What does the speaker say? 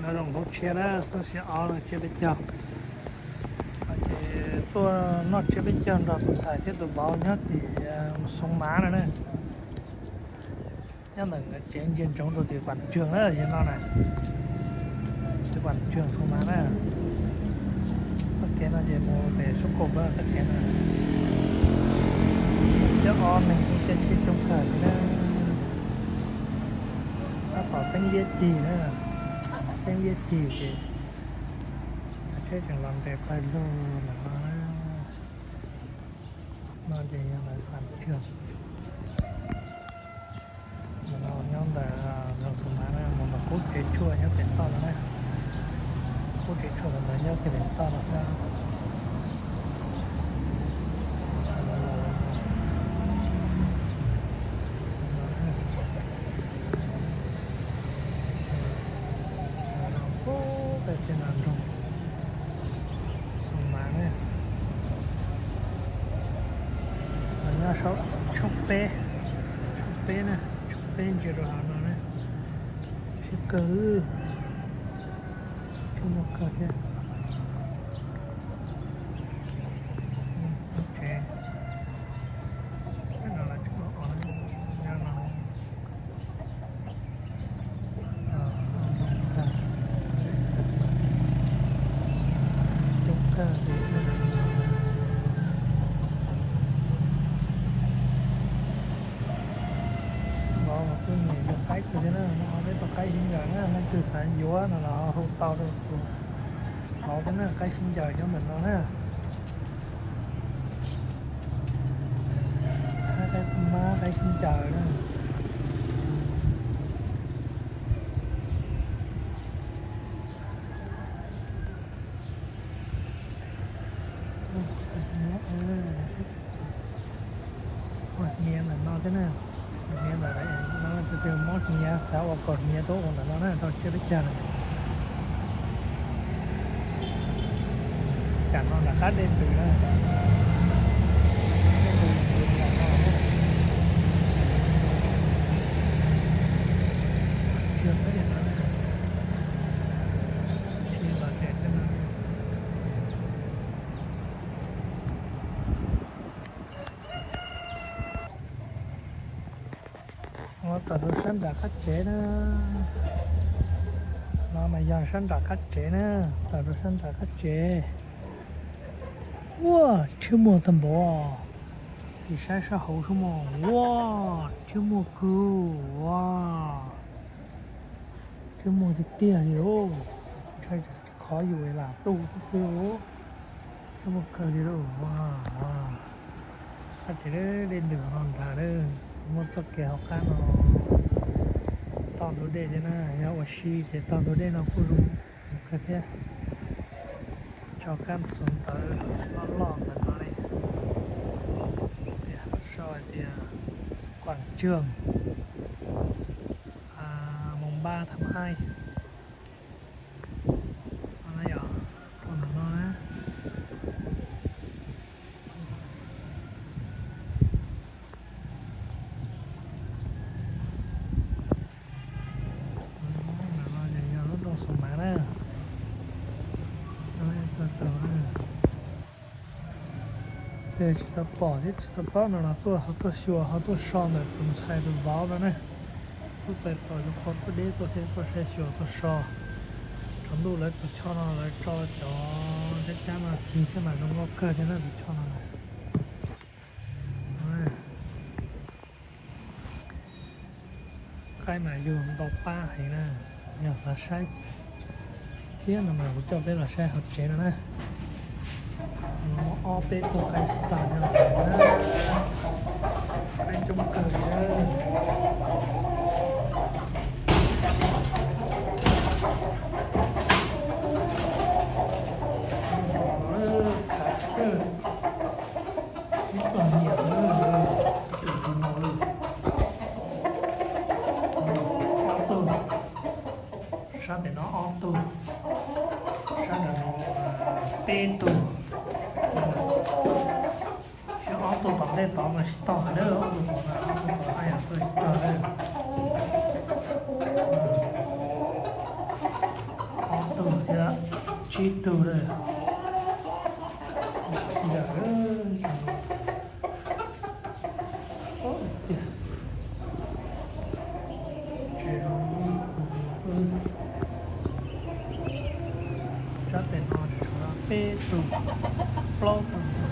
Nyob zoo hnub tshiab na, tuaj siv ob no tsiab peb caug. Ces tuaj noj tsiab peb caug nrog tus ntxhais thiab tus vauv nyob tim Xoo Mav no na. Nyob ntawm nkawd tsev ntsia ntsoov rau tim Vam Tswg na, yog no na. Tim Vam Tswg Xoo Mav na. Txoj kev no ces mus pem Suav Kaum Npab txoj kev no. Cov ob neeg caij tsheb coob kawg li na. Tab tom teeb liab cig na, teeb liab cig ces cov tsheb tseem los nres pawg lug ntawm no na. No ces yog lawv Vam Tswg. Ntawm no nyob ntawm Xoo Mav na, mus ntawm qub tsev tshuaj nyob pem toj no na. Qub tsev tshuaj ntawd nyob kiag pem toj no xwb. Pem tej no nroog Xoo Mav na. Nyob saum tshooj peb, tshooj peb na, tshooj peb ntsia rau hauv no na. Siab kawg, tseem muaj kawg thiab. Tsev no lawv tseem ua, nyob no. Coob kawg li. Vauv mas kuj nyiam yuav qaib kawg thiab na, no peb tau qaib sib ncaws na, leej twg xav yuav no los ho hu tau rau tus vauv thiab na, qaib sib ncaws nyob ntawm no na. Qaib mab qaib sib ncaws na. Ua hniav ntawm no thiab na. Ua hniav ntawm no, tus twg mob hniav xav ua kaus hniav tuaj ua ntawm no na, tau tsiab peb caug na. Tam no nram qab dej ntws na. Dej ntws nram no na. Tsiab peb caug na. Tsis los tsev thiab no. Ua tawm rau sab nram qab tsev na. No mas yog sab nram qab tsev na, tawm rau sab nram qab tsev. Ua, rhiab muag tag npaum. Tis saib sab hauv sub mos, ua, rhiab muag kawg, ua, rhiab muag tiag tiag li lauj. Ntshai khov yus lam tu xwb xwb. Rhiab muag kawg li lauj, ua, ua. Qab tsev dej ntws no nrad, muaj txoj kev hauv qab no toj ntug dej thiab na, yog ua si ces toj ntug dej no kuj zoo kawg thiab. Tso kab ntxhuav ntawv loj loj ntawm no li. Tias sau hais tias Quảng Trường, Mùng Ba tháng hai. Yog rau ntawm no na. Ntawm no ces yog lub nroog Xoo Mav na. Txog txog na. Ces tsis tau pom thiab tsis tau paub no los tuaj ho tuaj xyuas ho tuaj so ntawm tus ntxhais tus vauv no na. Tuaj txais tos cov qhua tuaj deb tuaj thiab tuaj saib xyuas tuaj so. Tsaus ntuj lawv tus choj no lawv tso cov cab cab no cig thiab mas zoo nkauj kawg thiab na tus choj no na. Qaib mas yug ntau pab heev na, yog xav saib thiab no mas kuv coj peb los saib hauv tsev no na. Muaj ob peb tug qaib sib tog nyob hauv na, qaib coob kawg li na. Khav kawg, ib tug nyiam na, tus no, ob tug, sab pem no ob tug, sab ntawm no peb tug. Ob tug tom ntej tod mas sib tog na, ob tug tod na, ob tug tod haj yam tuaj sib tog na. Ib tug lawm, yam tias, tsev no, tsab tes no tshuav peb tug, plaub tug.